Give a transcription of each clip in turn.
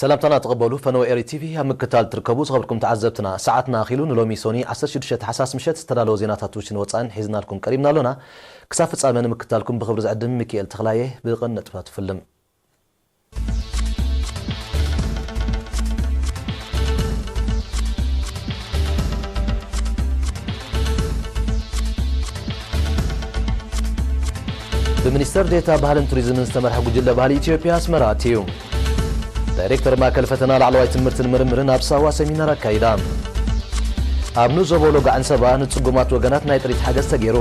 ሰላምታና ተቐበሉ። ፈነወ ኤሪ ቲቪ ኣብ ምክታል ትርከቡ ዝኸበርኩም ተዓዘብትና፣ ሰዓትና ኣኺሉ። ንሎሚ ሶኒ ዓሰርተ ሽዱሽተ ታሕሳስ ምሸት ዝተዳለወ ዜናታት ውሽጥን ወጻእን ሒዝናልኩም ቀሪብና ኣሎና። ክሳብ ፍጻመ ንምክታልኩም ብኽብሪ ዝዕድም ሚኪኤል ተኽላየ። ብቐንዲ ነጥብታት ፍልም። ብሚኒስተር ዴኤታ ባህልን ቱሪዝምን ዝተመርሐ ጉጅለ ባህሊ ኢትዮጵያ ኣስመራ ኣትዩ። ዳይሬክተር ማእከል ፈተና ላዕለዋይ ትምህርትን ምርምርን ኣብ ሳዋ ሰሚናር ኣካይዳ። ኣብ ንኡስ ዞባ ወሎጋ ዓንሰባ ንጽጉማት ወገናት ናይ ጥሪት ሓገዝ ተገይሩ።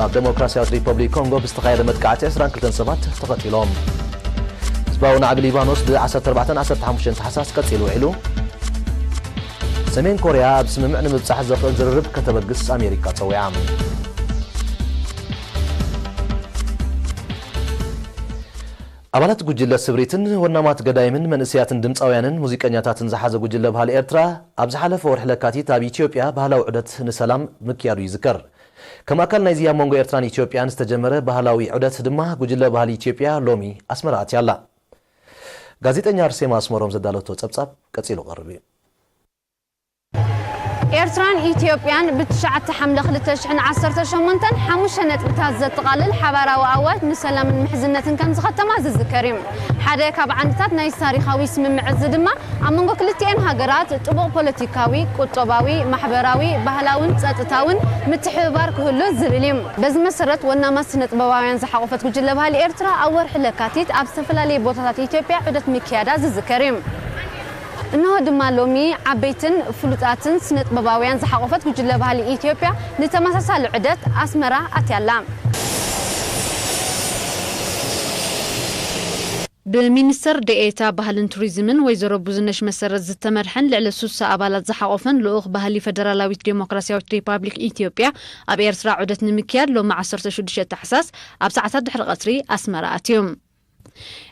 ኣብ ደሞክራስያዊት ሪፐብሊክ ኮንጎ ብዝተኻየደ መጥቃዕቲ ዕስራን ክልተን ሰባት ተቐቲሎም። ህዝባዊ ናዕቢ ሊባኖስ ብ ዓሰርተ ኣርባዕተን ዓሰርተ ሓሙሽተን ታሕሳስ ቀጺሉ ውዒሉ። ሰሜን ኮርያ ኣብ ስምምዕ ንምብጻሕ ዘኽእል ዝርርብ ከተበግስ ኣሜሪካ ጸዊዓ። ኣባላት ጉጅለ ስብሪትን ወናማት ገዳይምን መንእሰያትን ድምጻውያንን ሙዚቀኛታትን ዝሓዘ ጉጅለ ባህሊ ኤርትራ ኣብ ዝሓለፈ ወርሒ ለካቲት ኣብ ኢትዮጵያ ባህላዊ ዑደት ንሰላም ምክያዱ ይዝከር። ከም ኣካል ናይዚ ኣብ መንጎ ኤርትራን ኢትዮጵያን ዝተጀመረ ባህላዊ ዑደት ድማ ጉጅለ ባህሊ ኢትዮጵያ ሎሚ ኣስመራ ኣትያ ኣላ። ጋዜጠኛ ኣርሴማ ኣስመሮም ዘዳለቶ ጸብጻብ ቀጺሉ ቀርብ እዩ። ኤርትራን ኢትዮጵያን ብትሽዓተ ሓምለ ክልተ ሽሕን ዓሰርተ ሸሞንተን ሓሙሽተ ነጥብታት ዘጠቓልል ሓባራዊ ኣዋጅ ንሰላምን ምሕዝነትን ከም ዝኸተማ ዝዝከር እዩ። ሓደ ካብ ዓንድታት ናይዚ ታሪኻዊ ስምምዕ እዚ ድማ ኣብ መንጎ ክልቲኤን ሃገራት ጥቡቕ ፖለቲካዊ፣ ቁጠባዊ፣ ማሕበራዊ፣ ባህላውን ጸጥታውን ምትሕብባር ክህሉ ዝብል እዩ። በዚ መሰረት ወናማት ስነ ጥበባውያን ዝሓቖፈት ጉጅለ ባህሊ ኤርትራ ኣብ ወርሒ ለካቲት ኣብ ዝተፈላለዩ ቦታታት ኢትዮጵያ ዑደት ምክያዳ ዝዝከር እዩ። እንሆ ድማ ሎሚ ዓበይትን ፍሉጣትን ስነ ጥበባውያን ዝሓቖፈት ጉጅለ ባህሊ ኢትዮጵያ ንተመሳሳሊ ዑደት ኣስመራ ኣትያ ኣላ። ብሚኒስተር ደኤታ ባህልን ቱሪዝምን ወይዘሮ ብዙነሽ መሰረት ዝተመርሐን ልዕሊ ሱሳ ኣባላት ዝሓቖፈን ልኡኽ ባህሊ ፈደራላዊት ዴሞክራስያዊት ሪፓብሊክ ኢትዮጵያ ኣብ ኤርትራ ዑደት ንምክያድ ሎሚ ዓሰርተ ሽዱሽተ ታሕሳስ ኣብ ሰዓታት ድሕሪ ቀትሪ ኣስመራ ኣትዮም።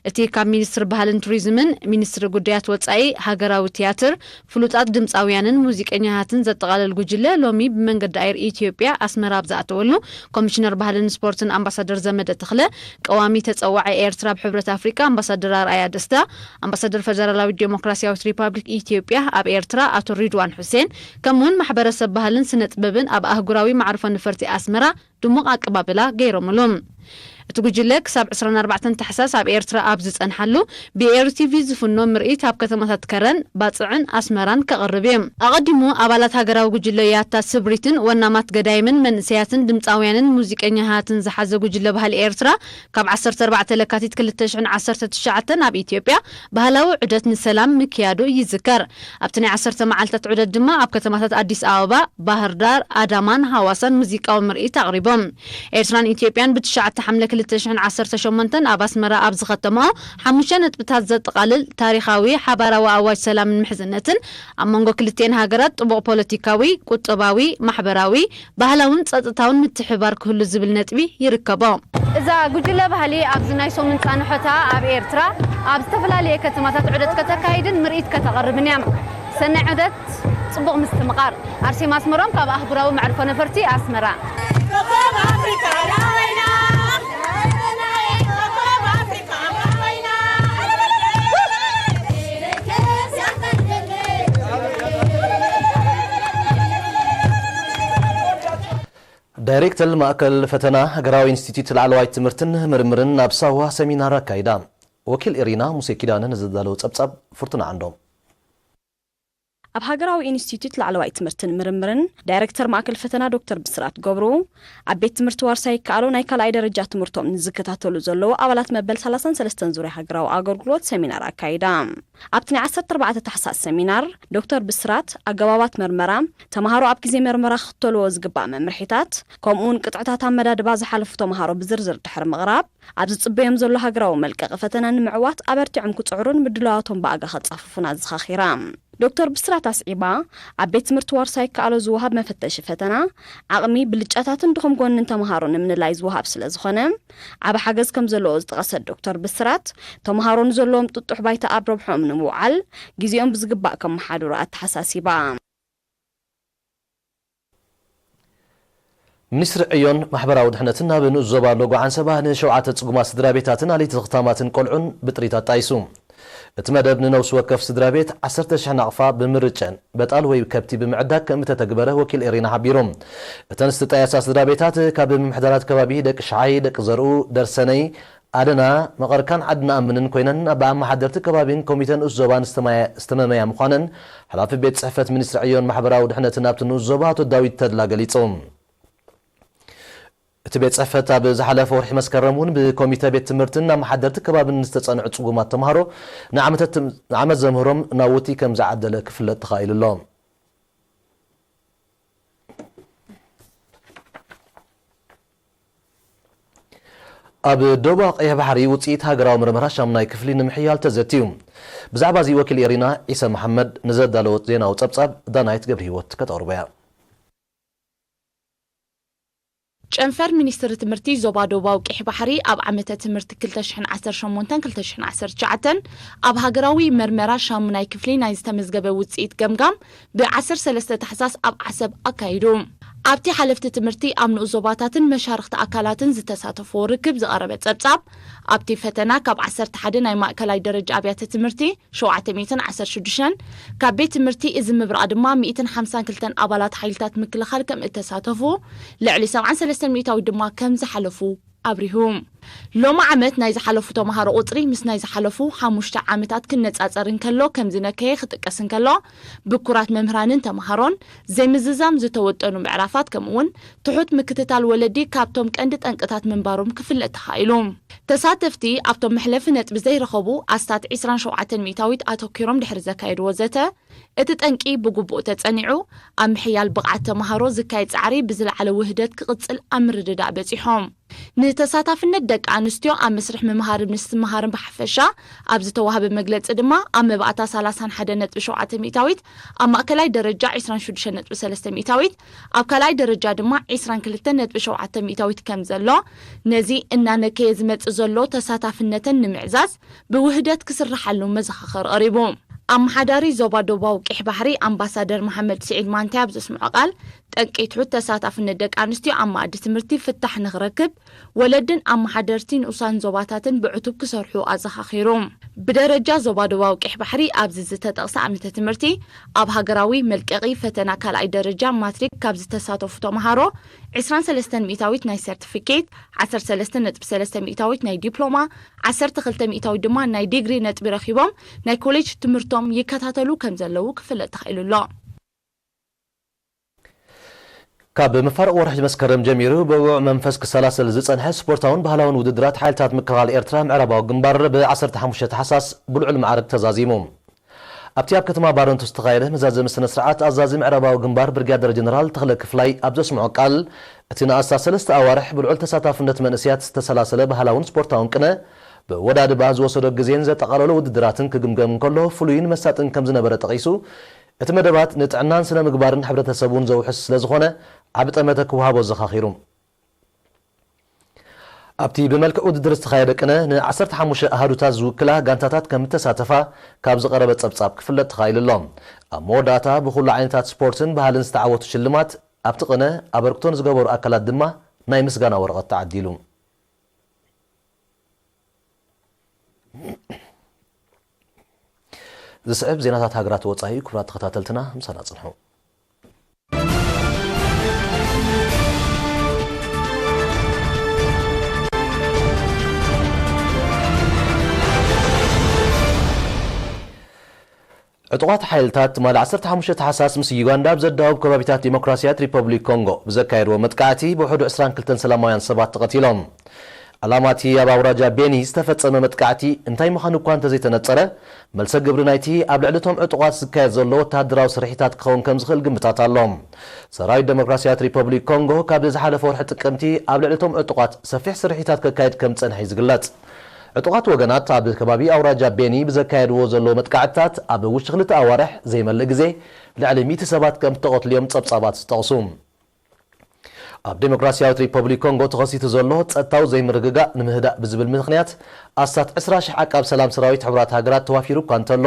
እቲ ካብ ሚኒስትሪ ባህልን ቱሪዝምን ሚኒስትሪ ጉዳያት ወጻኢ ሃገራዊ ትያትር ፍሉጣት ድምጻውያንን ሙዚቀኛታትን ዘጠቓልል ጉጅለ ሎሚ ብመንገዲ ኣየር ኢትዮጵያ ኣስመራ ኣብ ዝኣተወሉ፣ ኮሚሽነር ባህልን ስፖርትን ኣምባሳደር ዘመደ ተኽለ፣ ቀዋሚ ተጸዋዒ ኤርትራ ኣብ ሕብረት ኣፍሪቃ ኣምባሳደር ኣርኣያ ደስታ፣ ኣምባሳደር ፈደራላዊት ዴሞክራስያዊት ሪፓብሊክ ኢትዮጵያ ኣብ ኤርትራ ኣቶ ሪድዋን ሑሴን፣ ከምኡውን ማሕበረሰብ ባህልን ስነ ጥበብን ኣብ ኣህጉራዊ መዕርፎ ነፈርቲ ኣስመራ ድሙቕ ኣቀባብላ ገይሮምሉ። እቲ ጉጅለ ክሳብ ዕስራን ኣርባዕተን ታሕሳስ ኣብ ኤርትራ ኣብ ዝጸንሓሉ፣ ብኤሪ ቲቪ ዝፍኖ ምርኢት ኣብ ከተማታት ከረን፣ ባጽዕን ኣስመራን ከቕርብ እዩ። ኣቐዲሙ ኣባላት ሃገራዊ ጉጅለ ያታ ስብሪትን ወናማት ገዳይምን መንእሰያትን ድምጻውያንን ሙዚቀኛታትን ዝሓዘ ጉጅለ ባህሊ ኤርትራ ካብ ዓሰርተ ኣርባዕተ ለካቲት ክልተ ሽሕን ዓሰርተ ትሽዓተን ኣብ ኢትዮጵያ ባህላዊ ዑደት ንሰላም ምክያዱ ይዝከር። ኣብቲ ናይ ዓሰርተ መዓልታት ዑደት ድማ ኣብ ከተማታት ኣዲስ ኣበባ፣ ባህር ዳር፣ ኣዳማን ሃዋሳን ሙዚቃዊ ምርኢት ኣቕሪቦም። ኤርትራን ኢትዮጵያን ብትሽዓተ ሓምለ ክልተ ሽሕን ዓሰርተ ሸሞንተን ኣብ ኣስመራ ኣብ ዝኸተምኦ ሓሙሽተ ነጥብታት ዘጠቓልል ታሪኻዊ ሓባራዊ ኣዋጅ ሰላምን ምሕዝነትን ኣብ መንጎ ክልቲኤን ሃገራት ጥቡቕ ፖለቲካዊ፣ ቁጠባዊ፣ ማሕበራዊ፣ ባህላውን ጸጥታውን ምትሕብባር ክህሉ ዝብል ነጥቢ ይርከቦ። እዛ ጉጅለ ባህሊ ኣብዚ ናይ ሰሙን ጻንሖታ ኣብ ኤርትራ ኣብ ዝተፈላለየ ከተማታት ዑደት ከተካይድን ምርኢት ከተቕርብን እያ። ሰናይ ዑደት፣ ጽቡቕ ምስትምቓር። ኣርሴማ ኣስመሮም ካብ ኣህጉራዊ መዕርፎ ነፈርቲ ኣስመራ። ዳይሬክተር ማእከል ፈተና ሃገራዊ ኢንስቲትዩት ላዕለዋይ ትምህርትን ምርምርን ኣብ ሳዋ ሰሚናር ኣካይዳ። ወኪል ኢሪና ሙሴ ኪዳነ ንዘዳለዎ ጸብጻብ ፍርቱና ዓንዶም። ኣብ ሃገራዊ ኢንስቲትዩት ላዕለዋይ ትምህርትን ምርምርን ዳይሬክተር ማእከል ፈተና ዶክተር ብስራት ገብሩ፣ ኣብ ቤት ትምህርቲ ዋርሳይ ይከኣሎ ናይ ካልኣይ ደረጃ ትምህርቶም ንዝከታተሉ ዘለዉ ኣባላት መበል ሰላሳን ሰለስተን ዙርያ ሃገራዊ ኣገልግሎት ሰሚናር ኣካይዳ። ኣብቲ ናይ ዓሰርተ ኣርባዕተ ታሕሳስ ሰሚናር፣ ዶክተር ብስራት ኣገባባት መርመራ፣ ተምሃሮ ኣብ ግዜ መርመራ ክኽተልዎ ዝግባእ መምርሒታት፣ ከምኡውን ቅጥዕታት ኣመዳድባ ዝሓለፉ ተምሃሮ ብዝርዝር ድሕሪ ምቕራብ፣ ኣብ ዝጽበዮም ዘሎ ሃገራዊ መልቀቒ ፈተና ንምዕዋት ኣበርቲዖም ክጽዕሩን ምድላዋቶም ብኣጋ ከጻፍፉን ኣዘኻኺራ። ዶክተር ብስራት ኣስዒባ፣ ኣብ ቤት ትምህርቲ ዋርሳይ ይከኣሎ ዝወሃብ መፈተሺ ፈተና፣ ዓቕሚ፣ ብልጫታትን ድኹም ጎንን ተምሃሮ ንምልላይ ዝወሃብ ስለ ዝኾነ፣ ዓቢ ሓገዝ ከም ዘለዎ ዝጠቐሰት ዶክተር ብስራት፣ ተምሃሮ ንዘለዎም ጥጡሕ ባይታ ኣብ ረብሖኦም ንምውዓል፣ ግዜኦም ብዝግባእ ከመሓድሩ ኣተሓሳሲባ። ሚኒስትሪ ዕዮን ማሕበራዊ ድሕነትን ኣብ ንኡስ ዞባ ሎጎ ዓንሰባ ንሸውዓተ ጽጉማት ስድራ ቤታትን ኣለይቲ ዝኽታማትን ቆልዑን ብጥሪት ኣጣይሱ። እቲ መደብ ንነፍሲ ወከፍ ስድራ ቤት ዓሰርተ ሽሕ ናቕፋ ብምርጨን በጣል ወይ ከብቲ ብምዕዳግ ከም እተተግበረ ወኪል ኤሪና ሓቢሩ። እተን ዝጣየሳ ስድራ ቤታት ካብ ምምሕዳራት ከባቢ ደቂ ሸሓይ፣ ደቂ ዘርኡ፣ ደርሰነይ፣ ኣደና፣ መቐርካን ዓዲ ነኣምንን ኮይነን፣ ኣብ ኣመሓደርቲ ከባቢን ኮሚተ ንኡስ ዞባን ዝተመያ-፣ ዝተመመያ ምዃነን ሓላፊ ቤት ጽሕፈት ሚኒስትሪ ዕዮን ማሕበራዊ ድሕነትን ኣብቲ ንኡስ ዞባ ኣቶ ዳዊት ተድላ ገሊጹ። እቲ ቤት ጽሕፈት ኣብ ዝሓለፈ ወርሒ መስከረም እውን ብኮሚተ ቤት ትምህርትን ኣመሓደርቲ ከባብን ዝተጸንዑ ጽጉማት ተምሃሮ ንዓመተ ትም-፣ ንዓመት ዘምህሮም ናውቲ ከም ዝዓደለ ክፍለጥ ተኻኢሉ ኣሎ። ኣብ ደቡብ ቀይሕ ባሕሪ ውጽኢት ሃገራዊ ምርመራ ሻሙናይ ክፍሊ ንምሕያል ተዘትዩ። ብዛዕባ እዚ ወኪል ኤሪና ዒሰ መሓመድ ንዘዳለወ ዜናዊ ጸብጻብ ዳናይት ገብረ ህይወት ከተቕርቦ እያ። ጨንፈር ሚኒስትሪ ትምህርቲ ዞባ ደቡባዊ ቀይሕ ባሕሪ ኣብ ዓመተ ትምህርቲ ክልተ ሽሕን ዓሰርተ ሸሞንተን ክልተ ሽሕን ዓሰርተ ትሽዓተን ኣብ ሃገራዊ መርመራ ሻሙናይ ክፍሊ ናይ ዝተመዝገበ ውጽኢት ገምጋም ብ ዓሰርተ ሰለስተ ታሕሳስ ኣብ ዓሰብ ኣካይዱ። ኣብቲ ሓለፍቲ ትምህርቲ ኣብ ንኡስ ዞባታትን መሻርኽቲ ኣካላትን ዝተሳተፍዎ ርክብ ዝቐረበ ጸብጻብ፣ ኣብቲ ፈተና ካብ ዓሰርተ ሓደ ናይ ማእከላይ ደረጃ ኣብያተ ትምህርቲ ሸውዓተ ሚእትን ዓሰርተ ሽዱሽተን፣ ካብ ቤት ትምህርቲ እዚ ምብራቕ ድማ ሚእትን ሓምሳን ክልተን ኣባላት ሓይልታት ምክልኻል ከም እተሳተፉ፣ ልዕሊ ሰብዓን ሰለስተን ሚእታዊት ድማ ከም ዝሓለፉ ኣብሪሁ። ሎሚ ዓመት ናይ ዝሓለፉ ተምሃሮ ቁጽሪ ምስ ናይ ዝሓለፉ ሓሙሽተ ዓመታት ክነጻጸር እንከሎ ከም ዝነከየ ክጥቀስ እንከሎ፣ ብኩራት መምህራንን ተምሃሮን ዘይምዝዛም ዝተወጠኑ ምዕራፋት ከምኡውን ትሑት ምክትታል ወለዲ ካብቶም ቀንዲ ጠንቅታት ምንባሮም ክፍለጥ ተኻኢሉ። ተሳተፍቲ ኣብቶም መሕለፊ ነጥቢ ዘይረኸቡ ኣስታት ዒስራን ሸውዓተን ሚእታዊት ኣተኲሮም ድሕሪ ዘካየድዎ ዘተ፣ እቲ ጠንቂ ብግቡእ ተጸኒዑ ኣብ ምሕያል ብቕዓት ተምሃሮ ዝካየድ ጻዕሪ ብዝለዓለ ውህደት ክቕጽል ኣብ ምርድዳእ በጺሖም። ንተሳታፍነት ደቂ ኣንስትዮ ኣብ መስርሕ ምምሃርን ምስትምሃርን ብሓፈሻ ኣብ ዝተዋህበ መግለጺ ድማ፣ ኣብ መባእታ ሰላሳን ሓደን ነጥቢ ሸውዓተ ሚእታዊት፣ ኣብ ማእከላይ ደረጃ ዒስራን ሽዱሽተን ነጥቢ ሰለስተ ሚእታዊት፣ ኣብ ካልኣይ ደረጃ ድማ ዒስራን ክልተን ነጥቢ ሸውዓተ ሚእታዊት ከም ዘሎ፣ ነዚ እናነከየ ዝመጽእ ዘሎ ተሳታፍነተን ንምዕዛዝ ብውህደት ክስርሓሉ መዘኻኸሪ ቀሪቡ። ኣመሓዳሪ ዞባ ደቡባዊ ቀይሕ ባሕሪ ኣምባሳደር መሓመድ ስዒድ ማንታይ ኣብ ዘስምዖ ቃል፣ ጠንቂ ትሑት ተሳታፍነት ደቂ ኣንስትዮ ኣብ መኣዲ ትምህርቲ ፍታሕ ንኽረክብ፣ ወለድን ኣመሓደርቲ ንኡሳን ዞባታትን ብዕቱብ ክሰርሑ ኣዘኻኺሩ። ብደረጃ ዞባ ደቡባዊ ቀይሕ ባሕሪ ኣብዚ ዝተጠቕሰ ዓመተ ትምህርቲ፣ ኣብ ሃገራዊ መልቀቒ ፈተና ካልኣይ ደረጃ ማትሪክ ካብ ዝተሳተፉ ተምሃሮ፣ ዒስራን ሰለስተን ሚእታዊት ናይ ሰርቲፊኬት፣ ዓሰርተ ሰለስተ ነጥቢ ሰለስተ ሚእታዊት ናይ ዲፕሎማ፣ ዓሰርተ ክልተ ሚእታዊት ድማ ናይ ዲግሪ ነጥቢ ረኺቦም ናይ ኮሌጅ ትምህርቶም ይከታተሉ ከም ዘለዉ ክፍለጥ ተኻኢሉ ኣሎ። ካብ መፋርቕ ወርሒ መስከረም ጀሚሩ ብውዑዕ መንፈስ ክሰላሰል ዝጸንሐ ስፖርታውን ባህላውን ውድድራት ሓይልታት ምክልኻል ኤርትራ ምዕራባዊ ግንባር ብ ዓሰርተ ሓሙሽተ ታሕሳስ ብልዑል ማዕርግ ተዛዚሙ። ኣብቲ ኣብ ከተማ ባረንቱ ዝተኻየደ መዛዘሚ ስነ ስርዓት፣ ኣዛዚ ምዕራባዊ ግንባር ብርጋደር ጀነራል ተኽለ ክፍላይ ኣብ ዘስምዖ ቃል፣ እቲ ንኣስታት ሰለስተ ኣዋርሕ ብልዑል ተሳታፍነት መንእሰያት ዝተሰላሰለ ባህላውን ስፖርታውን ቅነ፣ ብወዳድባ ዝወሰዶ ግዜን ዘጠቓለሎ ውድድራትን ክግምገም እንከሎ፣ ፍሉይን መሳጥን ከም ዝነበረ ጠቒሱ፣ እቲ መደባት ንጥዕናን ስነ ምግባርን ሕብረተሰብ እውን ዘውሕስ ስለ ዝኾነ፣ ዓቢ ጠመተ ክወሃቦ ዘኻኺሩ። ኣብቲ ብመልክዕ ውድድር ዝተኻየደ ቅነ፣ ን ዓሰርተ ሓሙሽተ ኣሃዱታት ዝውክላ ጋንታታት ከም እተሳተፋ ካብ ዝቐረበ ጸብጻብ ክፍለጥ ተኻኢሉ ኣሎ። ኣብ መወዳእታ፣ ብኹሉ ዓይነታት ስፖርትን ባህልን ዝተዓወቱ ሽልማት፣ ኣብቲ ቅነ ኣበርክቶ ንዝገበሩ ኣካላት ድማ ናይ ምስጋና ወረቐት ተዓዲሉ። ዝስዕብ ዜናታት ሃገራት ወጻኢ፣ ክቡራት ተኸታተልትና፣ ምሳና ጽንሑ። ዕጡቓት ሓይልታት ትማሊ ዓሰርተ ሓሙሽተ ታሕሳስ ምስ ዩጋንዳ ኣብ ዘዳወብ ከባቢታት ዲሞክራስያት ሪፐብሊክ ኮንጎ ብዘካየድዎ መጥቃዕቲ ብውሕዱ ዕስራን ክልተን ሰላማውያን ሰባት ተቐቲሎም። ዕላማ እቲ ኣብ ኣውራጃ ቤኒ ዝተፈጸመ መጥቃዕቲ እንታይ ምዃኑ እኳ እንተዘይተነጸረ፣ መልሰ ግብሪ ናይቲ ኣብ ልዕሊ እቶም ዕጡቓት ዝካየድ ዘሎ ወተሃደራዊ ስርሒታት ክኸውን ከም ዝኽእል ግምታት ኣሎ። ሰራዊት ዴሞክራስያት ሪፐብሊክ ኮንጎ ካብ ዝሓለፈ ወርሒ ጥቅምቲ ኣብ ልዕሊ እቶም ዕጡቓት ሰፊሕ ስርሒታት ከካይድ ከም ዝጸንሐ እዩ ዝግለጽ። ዕጡቓት ወገናት ኣብ ከባቢ ኣውራጃ ቤኒ ብዘካየድዎ ዘለዉ መጥቃዕትታት ኣብ ውሽጢ ክልተ ኣዋርሕ ዘይመልእ ግዜ ልዕሊ ሚእቲ ሰባት ከም እተቐትሉ እዮም ጸብጻባት ዝጠቕሱ። ኣብ ዴሞክራስያዊት ሪፐብሊክ ኮንጎ ተኸሲቱ ዘሎ ጸጥታዊ ዘይምርግጋእ ንምህዳእ ብዝብል ምኽንያት ኣስታት ዕስራ ሽሕ ዓቃብ ሰላም ሰራዊት ሕቡራት ሃገራት ተዋፊሩ እኳ እንተሎ፣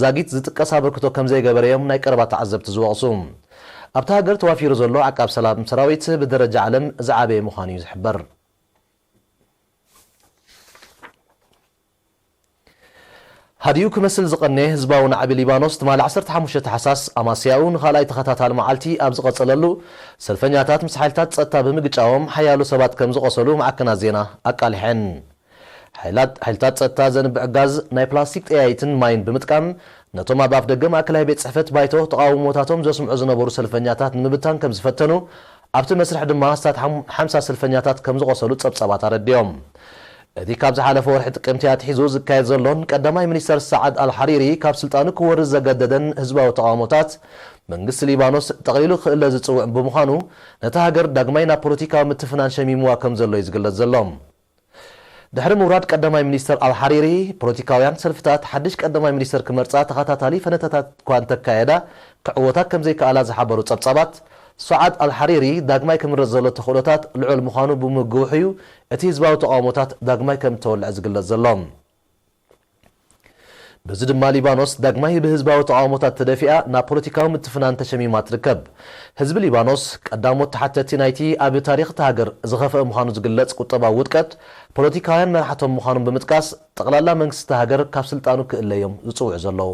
ዛጊት ዝጥቀስ ኣበርክቶ ከም ዘይገበረ እዮም ናይ ቀረባ ተዓዘብቲ ዝወቕሱ። ኣብታ ሃገር ተዋፊሩ ዘሎ ዓቃብ ሰላም ሰራዊት ብደረጃ ዓለም ዝዓበየ ምዃኑ እዩ ዝሕበር። ኣድዩ ክመስል ዝቐነየ ህዝባዊ ናዕቢ ሊባኖስ ትማሊ ዓሰርተ ሓሙሽተ ታሕሳስ ኣማስያኡ ንኻልኣይ ተኸታታሊ መዓልቲ ኣብ ዝቐጸለሉ፣ ሰልፈኛታት ምስ ሓይልታት ጸጥታ ብምግጫዎም ሓያሎ ሰባት ከም ዝቖሰሉ ማዕከናት ዜና ኣቃሊሐን። ሓይላት-፣ ሓይልታት ጸጥታ ዘንብዕ ጋዝ፣ ናይ ፕላስቲክ ጠያይትን ማይን ብምጥቃም፣ ነቶም ኣብ ኣፍደገ ማእከላይ ቤት ጽሕፈት ባይቶ ተቓውሞታቶም ዘስምዑ ዝነበሩ ሰልፈኛታት ንምብታን ከም ዝፈተኑ፣ ኣብቲ መስርሕ ድማ ኣስታት ሓም-፣ ሓምሳ ሰልፈኛታት ከም ዝቖሰሉ ጸብጻባት ኣረዲኦም። እቲ ካብ ዝሓለፈ ወርሒ ጥቅምቲ ኣትሒዙ ዝካየድ ዘሎን ቀዳማይ ሚኒስተር ሳዓድ ኣልሓሪሪ ካብ ስልጣኑ ክወርድ ዘገደደን ህዝባዊ ተቓውሞታት፣ መንግስቲ ሊባኖስ ጠቕሊሉ ክእለ ዝጽውዕ ብምዃኑ፣ ነታ ሃገር ዳግማይ ናብ ፖለቲካዊ ምትፍናን ሸሚምዋ ከም ዘሎ እዩ ዝግለጽ ዘሎ። ድሕሪ ምውራድ ቀዳማይ ሚኒስተር ኣልሓሪሪ፣ ፖለቲካውያን ሰልፍታት ሓድሽ ቀዳማይ ሚኒስተር ክመርጻ ተኸታታሊ ፈነታታት እኳ እንተካየዳ፣ ክዕወታ ከም ዘይከኣላ ዝሓበሩ ጸብጻባት፣ ሱዓድ ኣልሓሪሪ ዳግማይ ክምረጽ ዘሎ ተኽእሎታት ልዑል ምዃኑ ብምግውሑ እዩ እቲ ህዝባዊ ተቓውሞታት ዳግማይ ከም እተወልዐ ዝግለጽ ዘሎ። በዚ ድማ ሊባኖስ ዳግማይ ብህዝባዊ ተቓውሞታት ተደፊኣ ናብ ፖለቲካዊ ምትፍናን ተሸሚማ ትርከብ። ህዝቢ ሊባኖስ ቀዳሞት ተሓተቲ ናይቲ ኣብ ታሪኽ እታ ሃገር ዝኸፍአ ምዃኑ ዝግለጽ ቁጠባዊ ውድቀት ፖለቲካውያን መራሕቶም ምዃኖም ብምጥቃስ፣ ጠቕላላ መንግስቲ እታ ሃገር ካብ ስልጣኑ ክእለ እዮም ዝጽውዑ ዘለዉ።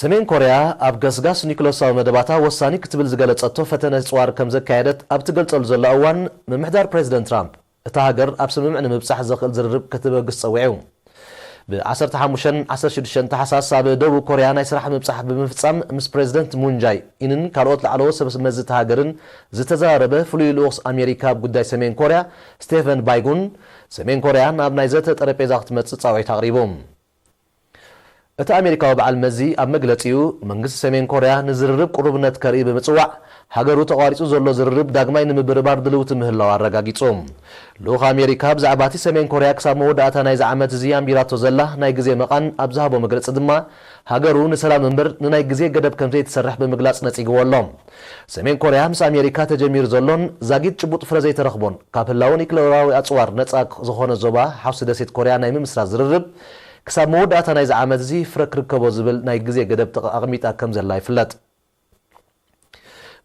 ሰሜን ኮርያ ኣብ ገስጋስ ኒኩለሳዊ መደባታ ወሳኒ ክትብል ዝገለጸቶ ፈተነ ጽዋር ከም ዘካየደት ኣብ ትገልጸሉ ዘላ እዋን፣ ምምሕዳር ፕሬዚደንት ትራምፕ እታ ሃገር ኣብ ስምምዕ ንምብጻሕ ዘኽእል ዝርርብ ከተበግስ ጸዊዑ። ብ ዓሰርተ ሓሙሽተን ዓሰርተ ሽዱሽተን ታሕሳስ ኣብ ደቡብ ኮርያ ናይ ስራሕ ምብጻሕ ብምፍጻም ምስ ፕሬዚደንት ሙን ጃይ ኢንን ካልኦት ላዕለዎት ሰብ መዚ እታ ሃገርን ዝተዘራረበ ፍሉይ ልኡኽ ኣሜሪካ ኣብ ጉዳይ ሰሜን ኮርያ ስቴፈን ባይጉን፣ ሰሜን ኮርያ ናብ ናይ ዘተ ጠረጴዛ ክትመጽእ ጻውዒት ኣቕሪቡ። እቲ ኣሜሪካዊ በዓል መዚ ኣብ መግለጺኡ፣ መንግስቲ ሰሜን ኮርያ ንዝርርብ ቅሩብነት ከርኢ ብምጽዋዕ፣ ሃገሩ ተቋሪጹ ዘሎ ዝርርብ ዳግማይ ንምብርባር ድልውቲ ምህላው ኣረጋጊጹ። ልኡኽ ኣሜሪካ ብዛዕባ እቲ ሰሜን ኮርያ ክሳብ መወዳእታ ናይዚ ዓመት እዚ ኣንቢራቶ ዘላ ናይ ግዜ መቓን ኣብ ዝሃቦ መግለጺ ድማ፣ ሃገሩ ንሰላም እምበር ንናይ ግዜ ገደብ ከም ዘይትሰርሕ ብምግላጽ ነጺግዎ ኣሎ። ሰሜን ኮርያ ምስ ኣሜሪካ ተጀሚሩ ዘሎን ዛጊድ ጭቡጥ ፍረ ዘይተረኽቦን ካብ ህላወ ኒክለራዊ ኣጽዋር ነጻ ዝኾነ ዞባ ሓውሲ ደሴት ኮርያ ናይ ምምስራት ዝርርብ ክሳብ መወዳእታ ናይዚ ዓመት እዚ ፍረ ክርከቦ ዝብል ናይ ግዜ ገደብ ተቐ-፣ ኣቕሚጣ ከም ዘላ ይፍለጥ።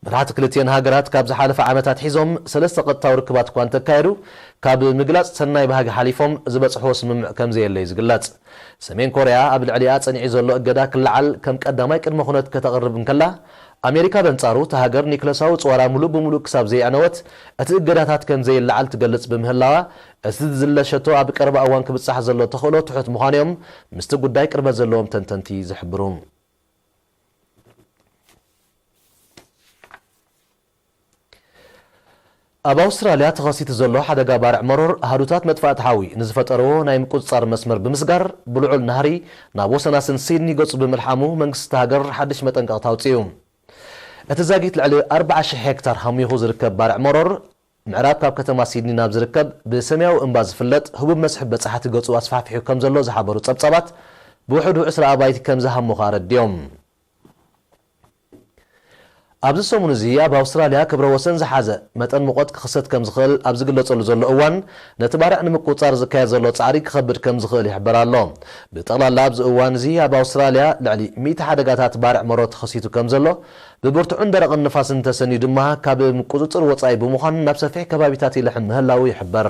መራሕቲ ክልቲኤን ሃገራት ካብ ዝሓለፈ ዓመታት ሒዞም ሰለስተ ቀጥታዊ ርክባት እኳ እንተካየዱ፣ ካብ ምግላጽ ሰናይ ባህጊ ሓሊፎም ዝበጽሕዎ ስምምዕ ከም ዘየለ እዩ ዝግለጽ። ሰሜን ኮርያ ኣብ ልዕሊኣ ጸኒዑ ዘሎ እገዳ ክለዓል ከም ቀዳማይ ቅድመ ኩነት ከተቕርብ እንከላ፣ ኣሜሪካ በንጻሩ እታ ሃገር ኒክለሳዊ ጽዋራ ምሉእ ብምሉእ ክሳብ ዘየዕነወት እቲ እገዳታት ከም ዘይለዓል ትገልጽ ብምህላዋ፣ እቲ ዝዝለ ሸቶ ኣብ ቀረባ እዋን ክብጻሕ ዘሎ ተኽእሎ ትሑት ምዃኑ እዮም ምስቲ ጉዳይ ቅርበት ዘለዎም ተንተንቲ ዝሕብሩ። ኣብ ኣውስትራልያ ተኸሲቱ ዘሎ ሓደጋ ባርዕ መሮር ኣሃዱታት መጥፋእቲ ሓዊ ንዝፈጠርዎ ናይ ምቁጽጻር መስመር ብምስጋር ብልዑል ናህሪ ናብ ወሰናስን ሲድኒ ገጹ ብምልሓሙ መንግስቲ እታ ሃገር ሓድሽ መጠንቀቕታ ኣውጺኡ። እቲ ዛጊት ልዕሊ ኣርባዓ ሽሕ ሄክታር ሃሚኹ ዝርከብ ባርዕ መሮር ምዕራብ ካብ ከተማ ሲድኒ ናብ ዝርከብ ብሰማያዊ እምባ ዝፍለጥ ህቡብ መስሕብ በጻሕቲ ገጹ ኣስፋሕፊሑ ከም ዘሎ ዝሓበሩ ጸብጻባት ብውሕዱ ዕስራ ኣባይቲ ከም ዝሃሙ ከኣ ኣረዲኦም። ኣብዚ ሰሙን እዚ ኣብ ኣውስትራልያ ክብረ ወሰን ዝሓዘ መጠን ሙቐት ክኽሰት ከም ዝኽእል ኣብ ዝግለጸሉ ዘሎ እዋን፣ ነቲ ባርዕ ንምቁጽጻር ዝካየድ ዘሎ ጻዕሪ ክኸብድ ከም ዝኽእል ይሕበር ኣሎ። ብጠቕላላ ኣብዚ እዋን እዚ ኣብ ኣውስትራልያ ልዕሊ ሚእቲ ሓደጋታት ባርዕ መሮር ተኸሲቱ ከም ዘሎ፣ ብብርቱዕን ደረቕን ንፋስን ተሰንዩ ድማ ካብ ቁጽጽር ወጻኢ ብምዃን ናብ ሰፊሕ ከባቢታት ይልሕም ምህላዉ ይሕበር።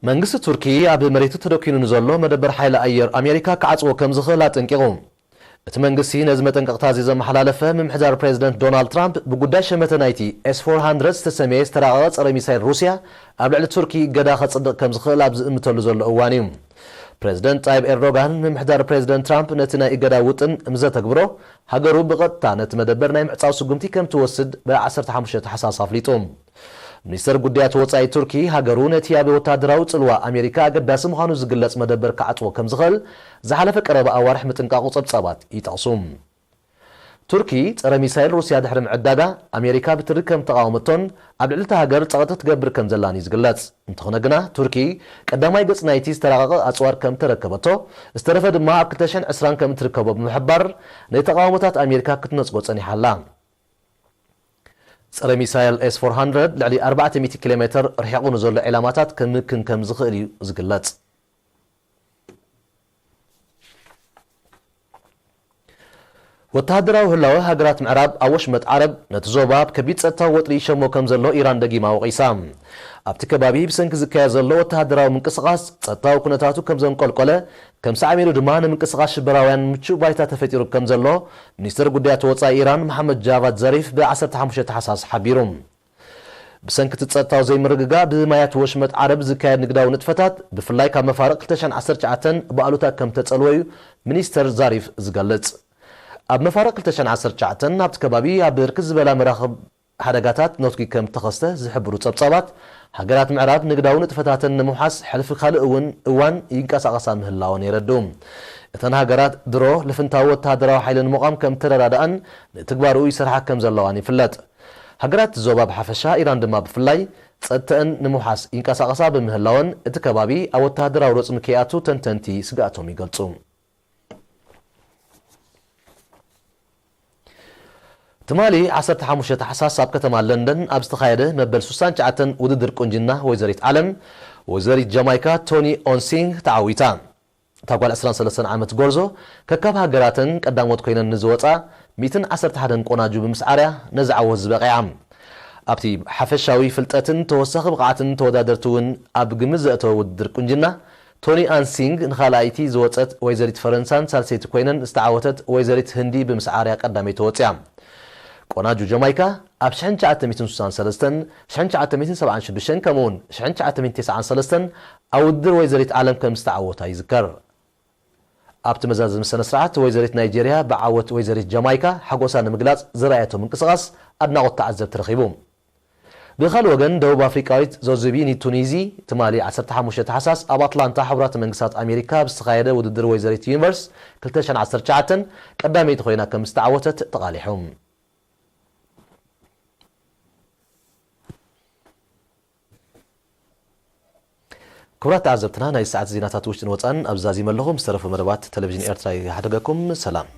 መንግስቲ ቱርኪ ኣብ መሬቱ ተደኲኑ ንዘሎ መደበር ሓይሊ ኣየር ኣሜሪካ ክዓጽዎ ከም ዝኽእል ኣጠንቂቑ። እቲ መንግስቲ ነዚ መጠንቀቕታ እዚ ዘመሓላለፈ፣ ምምሕዳር ፕሬዚደንት ዶናልድ ትራምፕ ብጉዳይ ሸመተ ናይቲ ኤስ ፎር ሃንድረድ ዝተሰመየ ዝተራቐቐ ጸረ ሚሳይል ሩስያ ኣብ ልዕሊ ቱርኪ እገዳ ከጽድቕ ከም ዝኽእል ኣብ ዝእምተሉ ዘሎ እዋን እዩ። ፕሬዚደንት ጣይብ ኤርዶጋን፣ ምምሕዳር ፕሬዚደንት ትራምፕ ነቲ ናይ እገዳ ውጥን ምስ ዘተግብሮ፣ ሃገሩ ብቐጥታ ነቲ መደበር ናይ ምዕጻው ስጉምቲ ከም ትወስድ ብ ዓሰርተ ሓሙሽተ ታሕሳስ ኣፍሊጡ። ሚኒስተር ጉዳያት ወጻኢ ቱርኪ፣ ሃገሩ ነቲ ኣብ ወተሃደራዊ ጽልዋ ኣሜሪካ ኣገዳሲ ምዃኑ ዝግለጽ መደበር ክዓጽዎ ከም ዝኽእል ዝሓለፈ ቀረባ ኣዋርሕ ምጥንቃቑ ጸብጻባት ይጠቕሱ። ቱርኪ ጸረ ሚሳይል ሩስያ ድሕሪ ምዕዳጋ፣ ኣሜሪካ ብትሪ ከም ተቓወመቶን ኣብ ልዕሊ እታ ሃገር ጸቕጢ ትገብር ከም ዘላን እዩ ዝግለጽ። እንተኾነ ግና፣ ቱርኪ ቀዳማይ ገጽ ናይቲ ዝተራቐቐ ኣጽዋር ከም ተረከበቶ፣ ዝተረፈ ድማ ኣብ ክልተ ሽሕን ዕስራን ከም እትርከቦ ብምሕባር፣ ነቲ ተቓውሞታት ኣሜሪካ ክትነጽጎ ጸኒሓ ኣላ። ጸረ ሚሳይል ኤስ ፎር ሃንድረድ ልዕሊ ኣርባዕተ ሚእቲ ኪሎ ሜትር ርሒቑ ንዘሎ ዒላማታት ክምክን ከም ዝኽእል እዩ ዝግለጽ። ወተሃደራዊ ህላወ ሃገራት ምዕራብ ኣብ ወሽመጥ ዓረብ ነቲ ዞባ ኣብ ከቢድ ጸጥታዊ ወጥሪ ይሸሞ ከም ዘሎ ኢራን ደጊማ ወቒሳ። ኣብቲ ከባቢ ብሰንኪ ዝካየድ ዘሎ ወተሃደራዊ ምንቅስቓስ ጸጥታዊ ኩነታቱ ከም ዘንቆልቆለ፣ ከም ሳዕቤኑ ድማ ንምንቅስቓስ ሽበራውያን ምቹእ ባይታ ተፈጢሩ ከም ዘሎ ሚኒስተር ጉዳያት ወጻኢ ኢራን መሓመድ ጃቫድ ዘሪፍ ብ ዓሰርተ ሓሙሽተ ታሕሳስ ሓቢሩ። ብሰንኪ እቲ ጸጥታዊ ዘይምርግጋእ ብማያት ወሽመጥ ዓረብ ዝካየድ ንግዳዊ ንጥፈታት ብፍላይ ካብ መፋርቕ ክልተ ሽሕን ዓሰርተ ትሽዓተን ብኣሉታ ከም ተጸልወ እዩ ሚኒስተር ዛሪፍ ዝገልጽ። ኣብ መፋርቕ ክልተ ሽሕን ዓሰርተ ትሽዓተን ኣብቲ ከባቢ ኣብ ብርክት ዝበላ መራኽብ ሓደጋታት ነትጒ ከም እተኸስተ ዝሕብሩ ጸብጻባት፣ ሃገራት ምዕራብ ንግዳዊ ንጥፈታተን ንምውሓስ ሕልፊ ካልእ እውን እዋን ይንቀሳቐሳ ምህላወን የረድኡ። እተን ሃገራት ድሮ ልፍንታዊ ወተሃደራዊ ሓይሊ ንምቋም ከም እተረዳድኣን ንትግባርኡ ይሰርሓ ከም ዘለዋን ይፍለጥ። ሃገራት ዞባ ብሓፈሻ፣ ኢራን ድማ ብፍላይ፣ ጸጥተአን ንምውሓስ ይንቀሳቐሳ ብምህላወን እቲ ከባቢ ኣብ ወተሃደራዊ ሮጽሚ ከይኣቱ ተንተንቲ ስግኣቶም ይገልጹ። ትማሊ ዓሰርተ ሓሙሽተ ታሕሳስ ኣብ ከተማ ለንደን ኣብ ዝተኻየደ መበል ስሳን ትሽዓተን ውድድር ቁንጅና ወይዘሪት ዓለም፣ ወይዘሪት ጃማይካ ቶኒ ኦንሲንግ ተዓዊታ። እታ ጓል ዕስራን ሰለስተን ዓመት ጎርዞ ከካብ ሃገራተን ቀዳሞት ኮይነን ንዝወጻ ሚእትን ዓሰርተ ሓደን ቆናጁ ብምስዓርያ ነዚ ዓወት ዝበቕዓ። ኣብቲ ሓፈሻዊ ፍልጠትን ተወሳኺ ብቕዓትን ተወዳደርቲ እውን ኣብ ግምት ዘእተወ ውድድር ቁንጅና፣ ቶኒ ኣን ሲንግ ንኻልኣይቲ ዝወጸት ወይዘሪት ፈረንሳን ሳልሰይቲ ኮይነን ዝተዓወተት ወይዘሪት ህንዲ ብምስዓርያ ቀዳመይቲ ወጺኣ። ቆናጁ ጀማይካ ኣብ ሽሕን ትሽዓተ ሚእትን ስሳን ሰለስተን፣ ሽሕን ትሽዓተ ሚእትን ሰብዓን ሽዱሽተን ከምኡውን ሽሕን ትሽዓተ ሚእትን ተስዓን ሰለስተን ኣብ ውድድር ወይዘሪት ዓለም ከም ዝተዓወታ ይዝከር። ኣብቲ መዛዘሚ ስነ ስርዓት ወይዘሪት ናይጄርያ ብዓወት ወይዘሪት ጀማይካ ሓጎሳ ንምግላጽ ዘርኣየቶ ምንቅስቓስ ኣድናቖት ተዓዘብቲ ረኺቡ። ብኻልእ ወገን፣ ደቡብ ኣፍሪቃዊት ዞዚቢ ኒቱኒዚ ትማሊ ዓሰርተ ሓሙሽተ ታሕሳስ ኣብ ኣትላንታ ሕቡራት መንግስታት ኣሜሪካ ኣብ ዝተኻየደ ውድድር ወይዘሪት ዩኒቨርስ ክልተ ሽሕን ዓሰርተ ትሽዓተን ቀዳመይቲ ኮይና ከም ዝተዓወተት ተቓሊሑ። ክቡራት ተዓዘብትና፣ ናይ ሰዓት ዜናታት ውሽጥን ወጻእን ኣብዚ ዛዚመ ኣለኹ። ምስ ተረፉ መደባት ቴሌቪዥን ኤርትራ ይሓድገኩም። ሰላም።